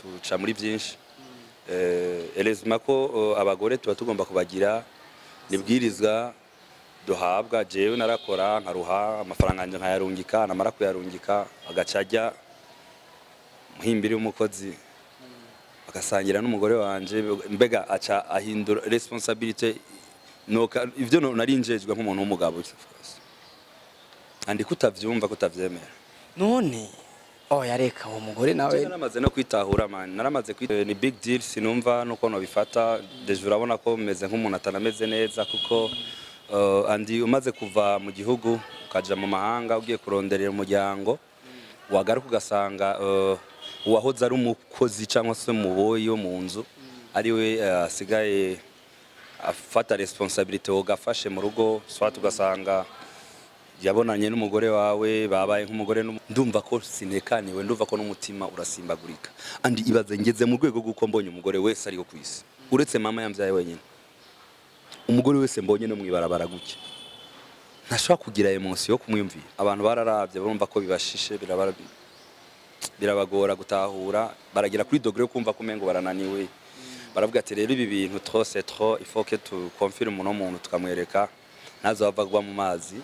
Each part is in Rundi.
Tuca muri byinshi. Heureusement ko abagore tuba tugomba kubagira nibwirizwa duhabwa. Jewe narakora nkaruha, amafaranga yanje nkayarungika, namara kuyarungika agaca ajya muhimbiri w'umukozi bagasangira n'umugore wanje. Mbega aca ahindura responsabilité noka ivyo nari njejwe nk'umuntu w'umugabo, of course. Andi kutavyumva, kutavyemera. None oya, reka uwo mugore nawe. Jewe naramaze no kwitahura, man, naramaze ni big deal, sinumva nuko nobifata. Déjà urabona ko meze nk'umuntu atanameze neza, kuko andi umaze kuva mu gihugu ukaja mu mahanga ugiye kuronderera umuryango, wagaruka ugasanga uwahoze ari umukozi cyangwa se umuboyi wo mu nzu ariwe asigaye afata responsabilité wogafashe mu rugo, soit ugasanga yabonanye n'umugore wawe, babaye nk'umugore. Ndumva ko sinekaniwe, ndumva ko n'umutima urasimbagurika. Andi ibaze ngeze mu rwego rw'uko mbonye umugore wese ariho ku isi, uretse mama yambyaye wenyine, umugore wese mbonye no mwibarabara gutya ntashobora kugira émotion yo kumwiyumvira. Abantu bararavye barumva ko bibashishe, birabagora gutahura, baragira kuri degré yo kumva ko umengo barananiwe. Baravuga ati: "Rero ibi bintu, trop c'est trop, il faut que tu confirme uno muntu, tukamwereka ntazava agwa mu mazi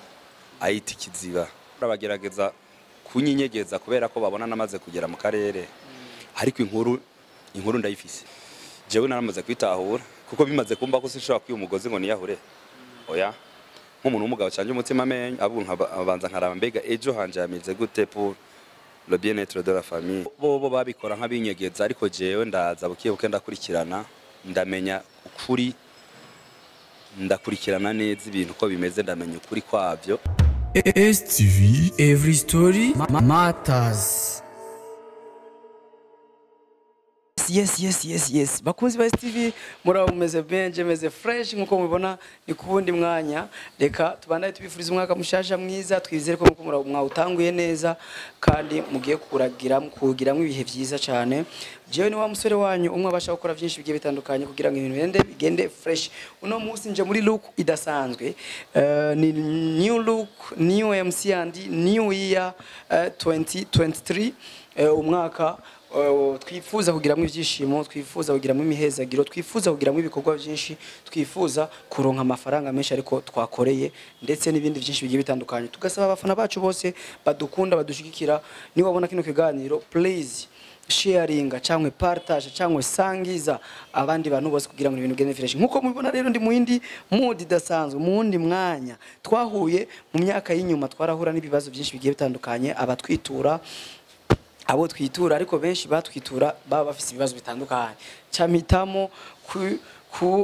ayita ikiziba." Bagerageza kunyinyegeza kubera ko babona namaze kugera mu karere, ariko inkuru ndayifise. Jewe naramaze kwitahura, kuko bimaze kumba ko sinshobora kwiha umugozi ngo niyahure. Oya, nk'umuntu w'umugabo canje umutima amenyo, ahubwo nkabanza nkaraba mbega ejo hanje hameze gute pour le bien-être de la famille. Bobo babikora nk'abinyegeza, ariko jewe ndaza buke buke, ndakurikirana, ndamenya ukuri, ndakurikirana neza ibintu uko bimeze, ndamenya ukuri kwabyo. STV Every Story Matters. Yes, bakunzi ba STV, muraba mumeze bien, je meze fresh. Nkuko mubibona ni ku wundi mwanya. Reka tubandane tubifuriza umwaka mushasha mwiza. Twizere ko muko muraba mwawutanguye neza kandi mugiye kuragira kugiramwo ibihe vyiza cyane. Jewe ni wa musore wanyu umwe abasha gukora byinshi bigiye bitandukanye kugira ngo ibintu bigende fresh. Uno munsi nje muri look idasanzwe. Ni new look, new MC and new year, 2023, umwaka twifuza kugiramwo ibyishimo, twifuza kugiramwo imihezagiro, twifuza kugiramwo ibikorwa byinshi, twifuza kuronka amafaranga menshi ariko twakoreye, ndetse n'ibindi byinshi bigiye bitandukanye. Tugasaba abafana bacu bose badukunda, badushigikira, niba wabona kino kiganiro, please sharinga cyangwa partage cyangwa sangiza abandi bantu bose kugira ngo ibintu bigende fresh. Nkuko mubibona rero, ndi mu yindi mood idasanzwe, mu wundi mwanya. Twahuye mu myaka y'inyuma, twarahura n'ibibazo byinshi bigiye bitandukanye, abatwitura, abo twitura, ariko benshi batwitura baba bafise ibibazo bitandukanye. Campitamo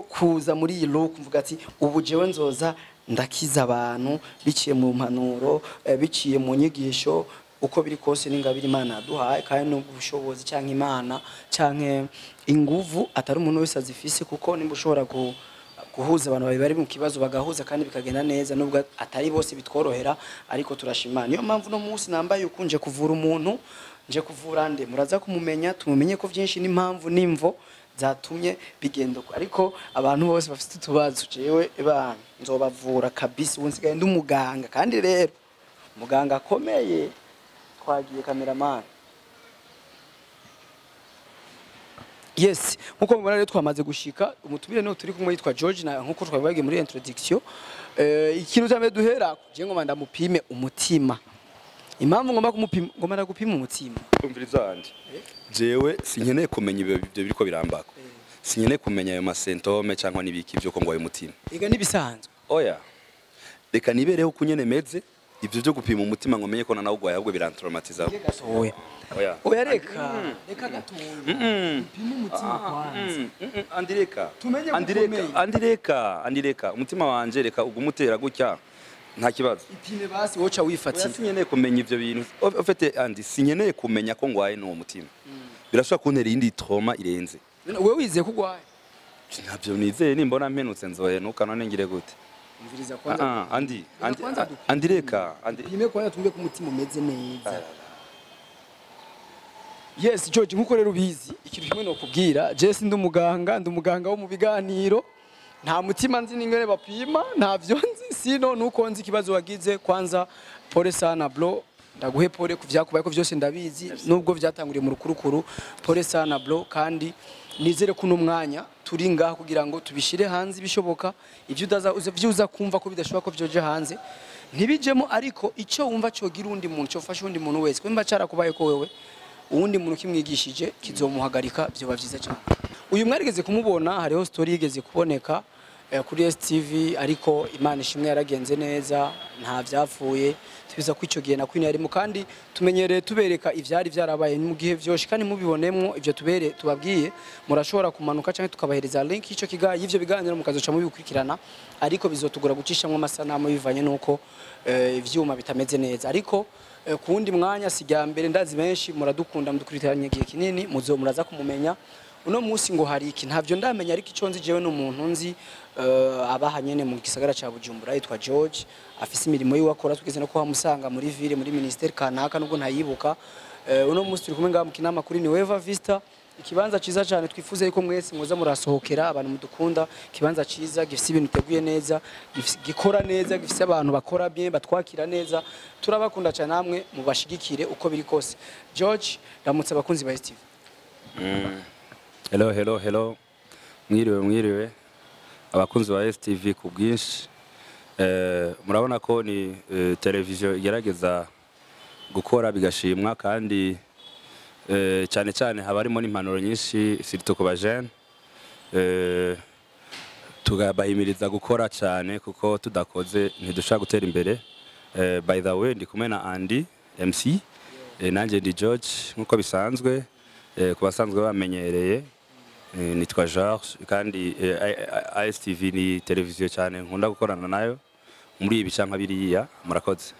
kuza muri iyi look, mvuga ati ubu jewe nzoza ndakiza abantu biciye mu mpanuro, biciye mu nyigisho. Uko biri kose n'ingabire Imana yaduhaye, kandi n'ubushobozi cyangwa Imana cyangwa inguvu atari umuntu wese azifise, kuko nimba ushobora guhuza abantu babiri bari mu kibazo, bagahuza kandi bikagenda neza, nubwo atari bose bitworohera, ariko turashima. Niyo mpamvu no munsi nambaye uku, nje kuvura umuntu. Nje kuvura nde? Muraza kumumenya, tumumenye ko byinshi n'impamvu n'imvo zatumye bigenda uko. Ariko abantu bose bafite utubazo, jewe ba nzobavura kabisa. Ubu nsigaye ndi umuganga, kandi rero muganga akomeye. Twagiye, cameraman. Yes, nkuko mubona rero twamaze gushika. Umutumire no turi kumwe yitwa George, na nkuko twabibagiye muri introduction, ikintu cyambere duhera je ngoma ndamupime umutima. Impamvu ngomba kumupima, ngomba ndagupima umutima. Umviriza wanje, jewe sinkeneye kumenya ibyo biriko birambako, sinkeneye kumenya ayo ma symptômes cyangwa n'ibiki byo ko ngwaye umutima. Ega nibisanzwe. Oya, reka nibereho uko nyene meze. Ibyo byo gupima umutima ngo menye ko nanawugwaye, ahubwo birantraumatiza. Oya. Oya. Oya, reka gatoya upime umutima kwanza. Andireka. Tumenye ko Andireka. ukomeye. Andireka, andireka, umutima wanje reka ugumutera gutya, nta kibazo. Ipime basi, woca Oya, wifatira. Sinkeneye kumenya ivyo bintu. En fait, andi sinkeneye kumenya ko ngwaye n'uwo mutima, birashobora kuntera iyindi trauma irenze. Wewe wizeye ko ugwaye? Ntabyo nizeye. Nimbona mpenutse nzohenuka, none ngire gute? Umviriza kwanza. Ah, ah, andi Reka andi kwanza dupime. Andireka, andi. Upime kwanza, tumve ko umutima umeze neza. Yes, George, nkuko rero ubizi, ikintu kimwe nokubwira, je ndi umuganga, ndi umuganga wo mu biganiro. Nta mutima nzi n'ingene bapima, ntavyo nzi, sino nuko nzi ikibazo wagize. Kwanza pole sana, bro. Ndaguhe pole ku vyakubaye ko vyose ndabizi, nubwo vyatanguriye mu rukurukuru. Pole sana bro, kandi nizere ko uno mwanya turi ngaha kugira ngo tubishire hanze ibishoboka. Ivyo udaza ivyo uza kumva ko bidashoboka ko vyoje hanze, ntibijemo, ariko icyo wumva cogira undi muntu, cyofasha undi muntu wese, kumva carakubaye ko wewe uwundi muntu kimwigishije kizomuhagarika, vyoba vyiza cyane. Uyu mwarigeze kumubona, hariho story yigeze kuboneka kuri STV, ariko Imana ishimwe yaragenze neza, nta vyapfuye. Tubiza ko icyo gihe na Queen yarimo, kandi tumenyereye tubereka ivyari vyarabaye mu gihe vyoshe, kandi mubibonemwo ivyo tubere tubabwiye, murashobora kumanuka canke tukabahereza link y'icyo kiganiro, y'ivyo biganiro, mukazoca mubikurikirana. Ariko bizotugora gucishamwo amasanamu bivanye nuko ivyuma bitameze neza. Ariko ku wundi mwanya, sijya mbere, ndazi benshi muradukunda, mudukurikiranye igihe kinini, muzo muraza kumumenya. Uno munsi ngo hari iki ntavyo ndamenya, ariko icyo nzi jewe ni umuntu nzi abaha nyene mu gisagara ca Bujumbura, yitwa George, afise imirimo yiwe akora. Tugeze no kuhamusanga muri ville, muri ministère kanaka, nubwo ntayibuka. Uno munsi turi kumwe ngaha mu Kinama kuri Nueva Vista, ikibanza ciza cyane twifuza yuko mwese muza murasohokera, abantu mudukunda. Ikibanza ciza gifise ibintu biteguye neza, gikora neza, gifise abantu bakora bien, batwakira neza. Turabakunda cyane, namwe mubashigikire uko biri kose. George, ramutse abakunzi ba STV. Hello, hello, hello, mwiriwe, mwiriwe abakunzi ba STV ku bwinshi. Murabona ko ni televiziyo igerageza gukora bigashimwa, kandi cyane cyane haba harimo n'impanuro nyinshi, surtout ku bajene. Tugabahimiriza gukora cyane, kuko tudakoze ntidushobora gutera imbere. By the way, ndi kumwe na Andy MC, nanjye ndi George nk'uko bisanzwe. Ku basanzwe bamenyereye, nitwa George, kandi ASTV ni televiziyo cyane nkunda gukorana nayo muri ibi canka biriya. Murakoze.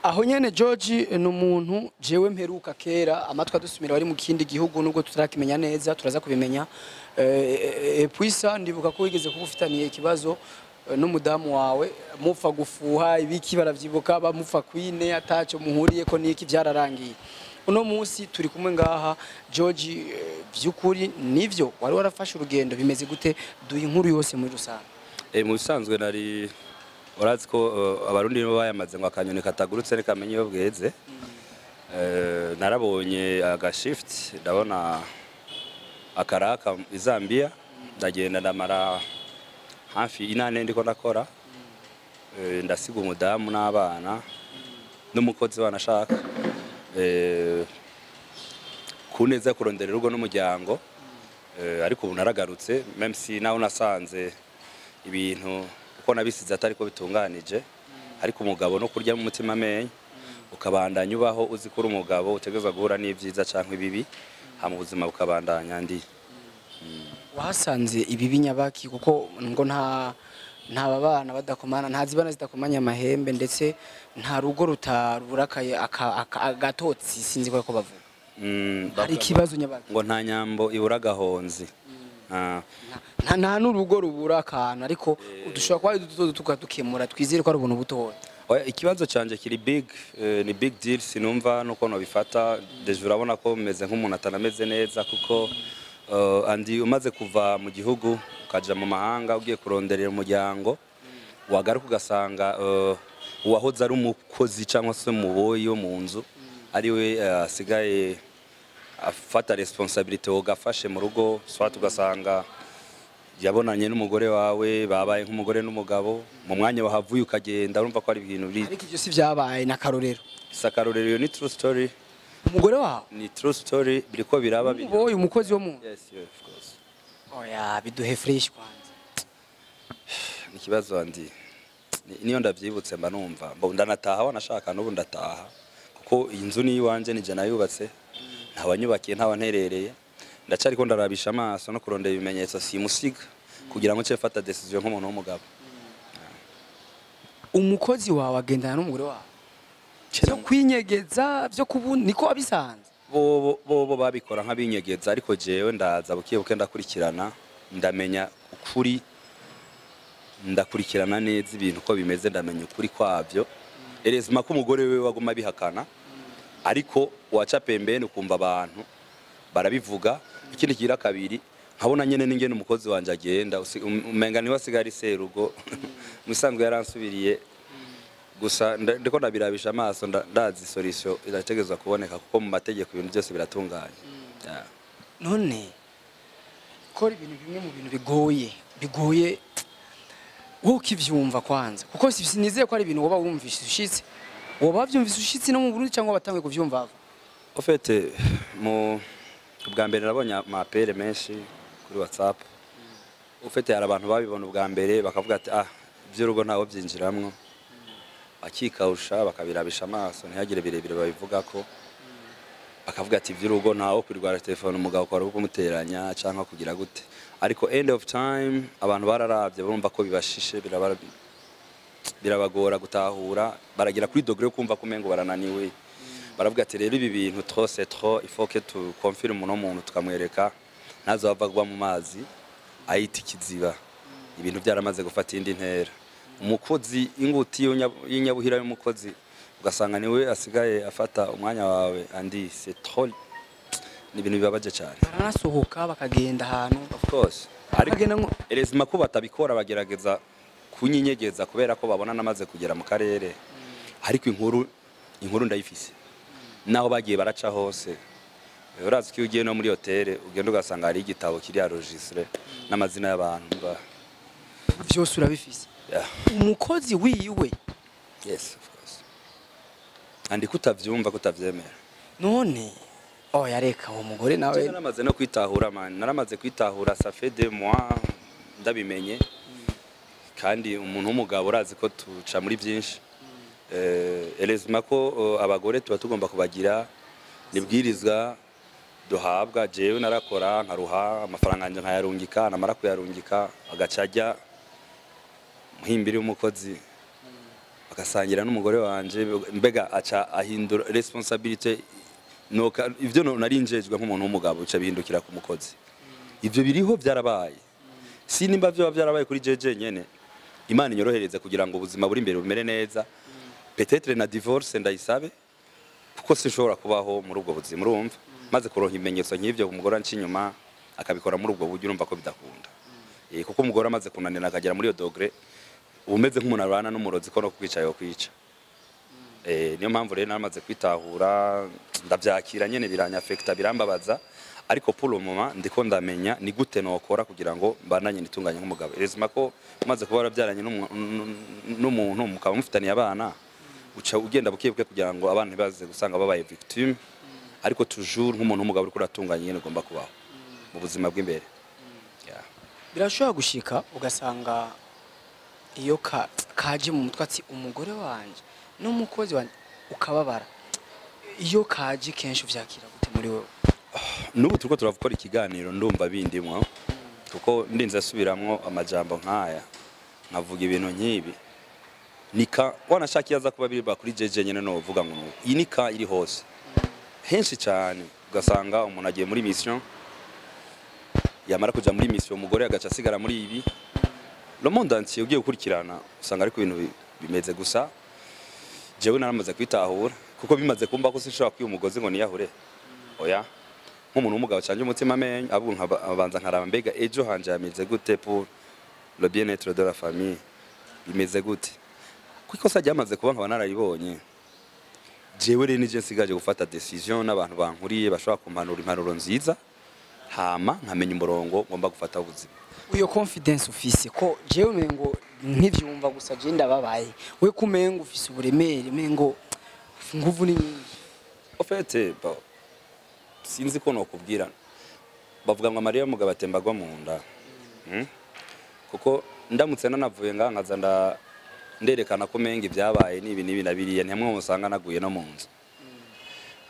Aho nyene George ni umuntu jewe mperuka kera, amatwi adusumira wari mu kindi gihugu, nubwo tutarakimenya neza, turaza kubimenya. Puisa ndibuka ko wigeze kuba ufitaniye ikibazo n'umudamu wawe, mupfa gufuha ibiki, baravyibuka, bamupfa kwine ataco muhuriye ko niki, byararangiye. Uno munsi turi kumwe ngaha George, vy'ukuri nivyo wari warafashe urugendo, bimeze gute? Duha inkuru yose muri rusange. Mu bisanzwe nari, urazi ko abarundi nibo bayamaze ngo akanyoni katagurutse ntikamenya iyo bweze. Narabonye agashift, ndabona akaraka i Zambia, ndagenda ndamara hafi inane ndiko ndakora. Ndasiga umudamu n'abana n'umukozi wanashaka, ku neza yo kurondera urugo n'umuryango. Ariko ubu naragarutse, même si naho nasanze ibintu uko nabisize atari ko bitunganije, ariko umugabo no kurya mu mutima amenyo, ukabandanya ubaho uzi ko uri umugabo, utegerezwa guhura n'ibyiza canke ibibi, hama ubuzima bukabandanya ndi. Wahasanze ibibi nyabaki? Kuko ngo nta babana badakomana, nta zibana zidakomanya amahembe, ndetse nta rugo rutarurakaye agatotsi, sinzi ko bavuga. Hari ikibazo nyabaki? Ngo nta nyambo ibura agahonzi. Nta n'urugo rubura akantu, ariko dushobora kuba duto tukadukemura, twizere ko ari ubuntu butoya. Oya, ikibazo canje kiri big, ni big deal, sinumva nuko nobifata. Déjà urabona ko meze nk'umuntu atanameze neza, kuko andi umaze kuva mu gihugu ukaja mu mahanga ugiye kuronderera umuryango, wagaruka ugasanga uwahoze ari umukozi cyangwa se umuboyi wo mu nzu ariwe asigaye afata responsabilité wogafashe mu rugo, soit ugasanga yabonanye n'umugore wawe, babaye nk'umugore n'umugabo mu mwanya wahavuye ukagenda. Urumva ko ari ibintu biri Ariko ivyo si vyabaye na karorero? Sakarorero, iyo ni true story. Umugore wawe? Ni true story, biriko biraba biri. Umuboyi, umukozi wo mu Yes, of course. Oya, biduhe fresh kwanza. Ni ikibazo andi. Niyo ndavyibutse mba numva mbo ndanataha, wanashaka n'ubu ndataha, kuko iyi nzu ni iwanje, nije nayubatse, ntawanyubakiye, ntawanterereye. Ndacariko ndarabisha amaso no kurondera ibimenyetso simusiga kugira ngo nce mfata decision nk'umuntu w'umugabo. Umukozi wawe agendana n'umugore wawe byo kwinyegeza, byo kubu niko wabisanze? Bobo babikora nk'abinyegeza, ariko jewe ndaza buke buke, ndakurikirana, ndamenya ukuri, ndakurikirana neza ibintu uko bimeze, ndamenya ukuri kwabyo. Erezima ko umugore we waguma bihakana, ariko waca pembeni ukumva abantu barabivuga. Ikindi kigira kabiri, nkabona nyene n'ingene umukozi wanje agenda, umenga niwe asigaye ari serugo. Musanzwe yaransubiriye. Gusa ndiko ndabirabisha amaso, ndazi solution irategerezwa kuboneka, kuko mu mategeko ibintu byose biratunganye. Yeah. None kora ibintu bimwe mu bintu bigoye wowe ukivyumva kwanza, kuko sinizeye ko ari ibintu woba wumvise ushitse, woba wavyumvise ushitse no mu Burundi cyangwa watanguye kuvyumva ava? En fait, mu ubwa mbere nabonye ama appels menshi kuri WhatsApp. Ufite hari abantu babibona ubwa mbere bakavuga ati: "Ah, iby'urugo ntawo byinjiramwo," bakikawusha, bakabirabisha amaso, ntihagire birebire babivugako, bakavuga ati: "Iby'urugo ntawo kwirwara telefone umugabo ukora kumuteranya cyangwa kugira gute." Ariko end of time abantu bararavye, barumva ko bibashishe, birabagora gutahura, baragera kuri degré yo kumva ko umengo barananiwe. Baravuga ati: "Rero ibi bintu, trop c'est trop, il faut que tu confirme uno muntu, tukamwereka ntazava agwa mu mazi ayita ikiziba." Ibintu byaramaze gufata indi ntera. Umukozi, inguti y'inyabuhira y'umukozi, ugasanga niwe asigaye afata umwanya wawe. Andi, c'est trop, ni ibintu bibabaje cyane. Baranasohoka bakagenda ahantu? Of course, ariko Bakagenda nko erezima ko batabikora, bagerageza kunyinyegeza kubera ko babona namaze kugera mu karere. Ariko inkuru ndayifise, naho bagiye baraca hose. Urazi ko iyo ugiye no muri hôtel, ugenda ugasanga hari igitabo kiri enregistré n'amazina y'abantu Vyose urabifise? Yeah. Umukozi wiwe? Yes, of course. Andi kutavyumva, kutavyemera. None oya, reka uwo mugore nawe. Jewe naramaze no kwitahura, man, naramaze kwitahura. Ça fait 2 mois ndabimenye, kandi umuntu w'umugabo urazi ko tuca muri byinshi. Heureusement ko abagore tuba tugomba kubagira nibwirizwa duhabwa. Jewe narakora nkaruha, amafaranga yanjye nkayarungika, namara kuyarungika agaca ajya muhimbiri w'umukozi, bagasangira n'umugore wanje. Mbega aca ahindura responsabilité noka ivyo nari njejwe nk'umuntu w'umugabo, bica bihindukira ku mukozi. Ivyo biriho, byarabaye. Si nimba vyoba byarabaye kuri jeje nyene, Imana inyorohereze kugira ngo ubuzima buri imbere bumere neza, peut-être na divorce ndayisabe, kuko sinshobora kubaho muri ubwo buzima. Urumva, maze kuronka ibimenyetso nk'ivyo, umugore anca inyuma, akabikora muri ubwo buryo, urumva ko bidakunda. Kuko umugore amaze kunanira akagera muri iyo degré, uba umeze nk'umuntu abana n'umurozi, ko no kwica yo kwica. Niyo mpamvu rero naramaze kwitahura, ndavyakira nyene, biranyafekta, birambabaza, ariko pour le moment ndiko ndamenya ni gute nokora kugira ngo mbandanye nitunganye nk'umugabo. Heureusement ko umaze kuba warabyaranye n'umuntu, mukaba mufitaniye abana, uca ugenda buke buke kugira ngo abana ntibaze gusanga babaye victime, ariko toujours nk'umuntu w'umugabo uriko uratunganya nyene ugomba kubaho mu buzima bw'imbere. Yeah. Birashobora gushika ugasanga iyo kaje mu mutwe ati: "Umugore wanje n'umukozi wanje," ukababara. Iyo kaje kenshi uvyakira gute muri wewe? N'ubu turiko turakora ikiganiro ndumva bindimwo, kuko ndinze asubiramwo amajambo nk'aya, nkavuga ibintu nk'ibi, nika wanashaka iyo aza kuba biriba kuri jeje nyene, no uvuga ngo nuko iyi nika iri hose henshi cyane. Ugasanga umuntu agiye muri mission, yamara kuja muri mission, umugore agaca asigara muri ibi. Le monde entier ugiye gukurikirana usanga ariko ibintu bimeze. Gusa jewe naramaze kwitahura, kuko bimaze kumba ko sinshobora kwiha umugozi ngo niyahure, oya. Nk'umuntu w'umugabo canje umutima amenyo, ahubwo nkabanza nkaraba: mbega ejo hanje hameze gute? Pour le bien-être de la famille bimeze gute? Kuko ikosa ryamaze kuba, nkaba nararibonye, jewe rero nije nsigaje gufata décision n'abantu bankuriye bashobora kumpanura impanuro nziza, hama nkamenya umurongo ngomba gufata ubuzima. Iyo confidence ufise, ko jewe umengo nkivyumva gusa je ndababaye, we kumengo ufise uburemere, umengo nguvu ni nyinshi. En fait, bon, sinzi ko nokubwira. Bavuga ngo amarira y'umugabo atemba agwa mu nda. Kuko ndamutse nanavuye ngaha nkaza nderekana ko menga ibyabaye n'ibi n'ibi na biriya, ntimwe musanga naguye no mu nzu.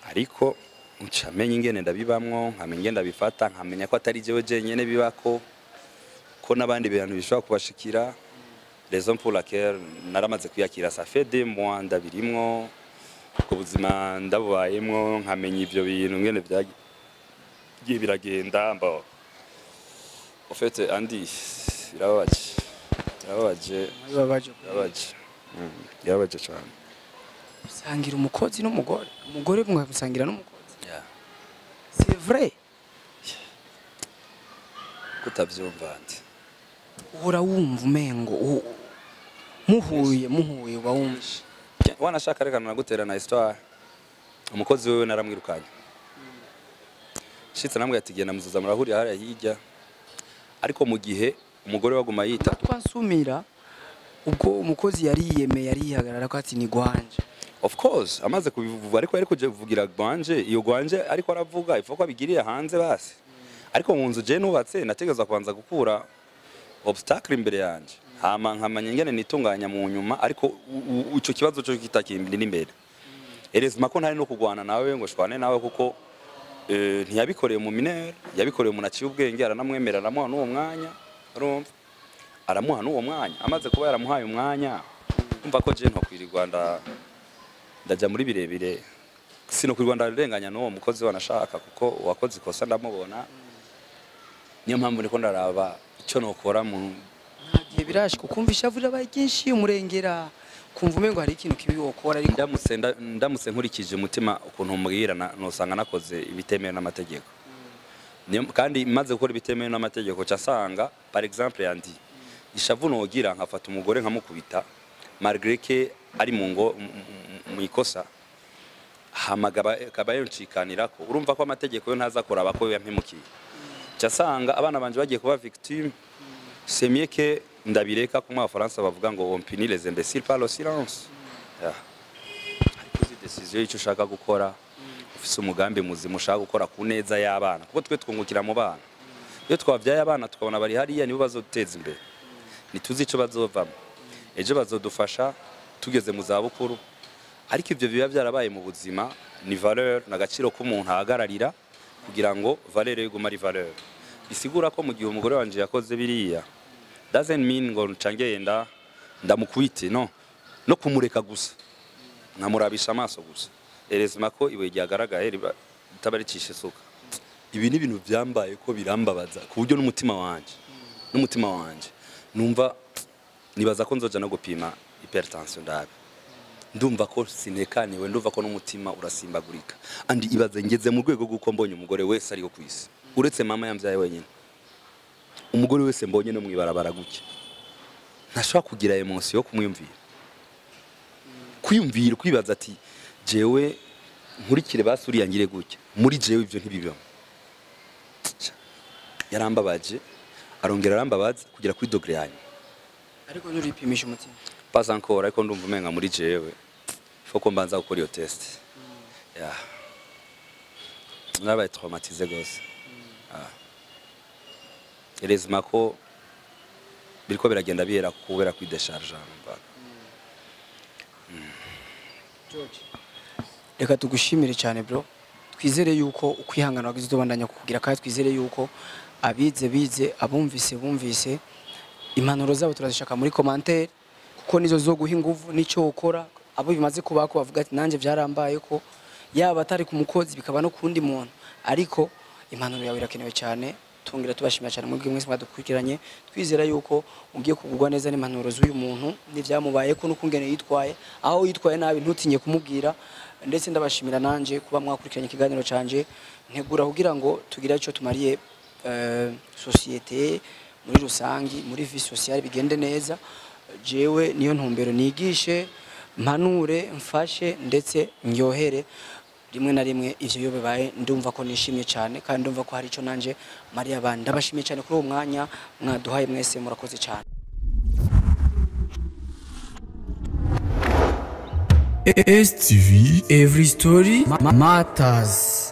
Ariko nca menya ingene ndabibamwo, nkamenya ingene ndabifata, nkamenya ko atari jewe jenyene bibako, ko n'abandi bintu bishobora kubashikira. Raison pour laquelle naramaze kwiyakira. Ça fait 2 mois ndabirimwo, ubwo buzima ndabubayemwo, nkamenya ivyo bintu ngene vyagiye biragenda. Mbo en fait, andi, birababaje, birababaje. Bibabaje. Birababaje. Birababaje cyane. Usangira umukozi n'umugore, umugore mwamusangira n'umukozi? Yeah. C'est vrai? Kutavyumva ndi? Uhora wumva umengo muhuye uba wumva Wanashaka reka nagutera na histoire. Umukozi wewe naramwirukanye. Shitse namwe ati genda muzuza murahurira hariya hirya. Ariko mu gihe umugore waguma yita twansumira, ubwo umukozi yari yiyemeye, yari yihagarara ko ati ni gwanje. Of course, amaze kubivuga, ariko yari kuvugira gwanje, iyo gwanje ariko aravuga ifu ko abigiriye hanze basi. Ariko mu nzu je nubatse nategerezwa kubanza gukura obstacle imbere yanje. Hama nkamenya ingene nitunganya mu nyuma, ariko ico kibazo cyo kitakimbiri n'imbere. Erezima ko ntari no kugwana nawe ngo shwane nawe, kuko ntiyabikoreye mu minere, yabikoreye umuntu aciye ubwenge, aranamwemera, aramuha n'uwo mwanya, urumva? Aramuha n'uwo mwanya, amaze kuba yaramuhaye umwanya, umva ko je ntokwirirwa ndajya muri birebire, sinokwirirwa ndarenganya n'uwo mukozi wanashaka, kuko uwakoze ikosa ndamubona. Niyo mpamvu niko ndaraba icyo nokora mu Nta gihe birashika ukumva ishavu rirabaye ryinshi umurengera, kumva umengo hari ikintu kibi wokora, ariko ndamutse nkurikije umutima ukuntu umbwira, nosanga nakoze ibitemewe n'amategeko. Kandi maze gukora ibitemewe n'amategeko casanga par exemple yandi ishavu nogira nkafata umugore nkamukubita malgré que ari mu ngo mu ikosa, hamagaba kaba yoncikanirako, urumva ko amategeko yo ntaza kuraba ko yampemukiye, casanga abana banje bagiye kuba victime. C'est mieux que ndabireka. Kumwe abafaransa bavuga ngo on punit les imbéciles par le silence. Yeah. Ariko uzi decision y'icyo ushaka gukora, ufise umugambi muzima ushaka gukora ku neza y'abana, kuko twe twungukira mu bana. Iyo twabyaye abana tukabona bari hariya, nibo bazoduteza imbere, ntituzi ico bazovamo ejo, bazodufasha tugeze mu zabukuru. Ariko ivyo biba byarabaye mu buzima, ni valeur n'agaciro k'umuntu ahagararira kugira ngo valeur ye igume ari valeur. Bisigura ko mu gihe umugore wanje yakoze biriya, doesn't mean ngo ncangenda ndamukubite, no kumureka gusa nkamurabisha amaso gusa. Erezima ko ibuye ryagaragaye riba ritaba ricisha isuka. Ibi ni ibintu byambaye ko birambabaza ku buryo n'umutima wanje numva nibaza ko nzoja no gupima hypertension ndabe. Ndumva ko sinekaniwe, ndumva ko n'umutima urasimbagurika. Andi ibaze ngeze mu rwego rw'uko mbonye umugore wese ariho ku isi, uretse mama yambyaye wenyine, umugore wese mbonye no mwibarabara gutya ntashobora kugira émotion yo kumwiyumvira, kwiyumvira, kwibaza ati jewe nkurikire basuriya ngire gutya. Muri jewe ivyo ntibibamo. Yarambabaje, arongera arambabaza kugera kuri degré yanyu. Ariko nturipimisha umutima? Pas encore, ariko ndumva umenga muri jewe faut ko mbanza gukora iyo test. Yeah, nabaye traumatisé gose. Ah, heureusement ko biriko biragenda bihera kubera kwidécharger numva. George, reka tugushimire cyane bro. Twizere yuko ukwihangana wagize uzobandanya kukugira, kandi twizere yuko abize bize, abumvise bumvise. Impanuro zabo turazishaka muri commentaire, kuko nizo zo guha inguvu n'icyo ukora. Abo bimaze kubako bavuga ati nanjye byarambaye, ko yaba atari ku mukozi bikaba no kundi muntu, ariko impanuro yawe irakenewe cyane. Tongera tubashimira cyane mwebwe mwese mwadukurikiranye. Twizera yuko ugiye kugurwa neza n'impanuro z'uyu muntu n'ivyamubaye ko n'ukungene yitwaye. Aho yitwaye nabi ntutinye kumubwira. Ndetse ndabashimira nanje kuba mwakurikiranye ikiganiro canje ntegura kugira ngo tugire icyo tumariye société muri rusangi, muri vie sociale bigende neza. Jewe niyo ntumbero: nigishe, mpanure, mfashe, ndetse ndyohere rimwe na rimwe. Ivyo iyo bibaye ndumva ko nishimye cyane, kandi ndumva ko hari ico nanje mariya abandi. Ndabashimiye cyane kuri uwo mwanya mwaduhaye mwese, murakoze cyane. STV Every Story Matters.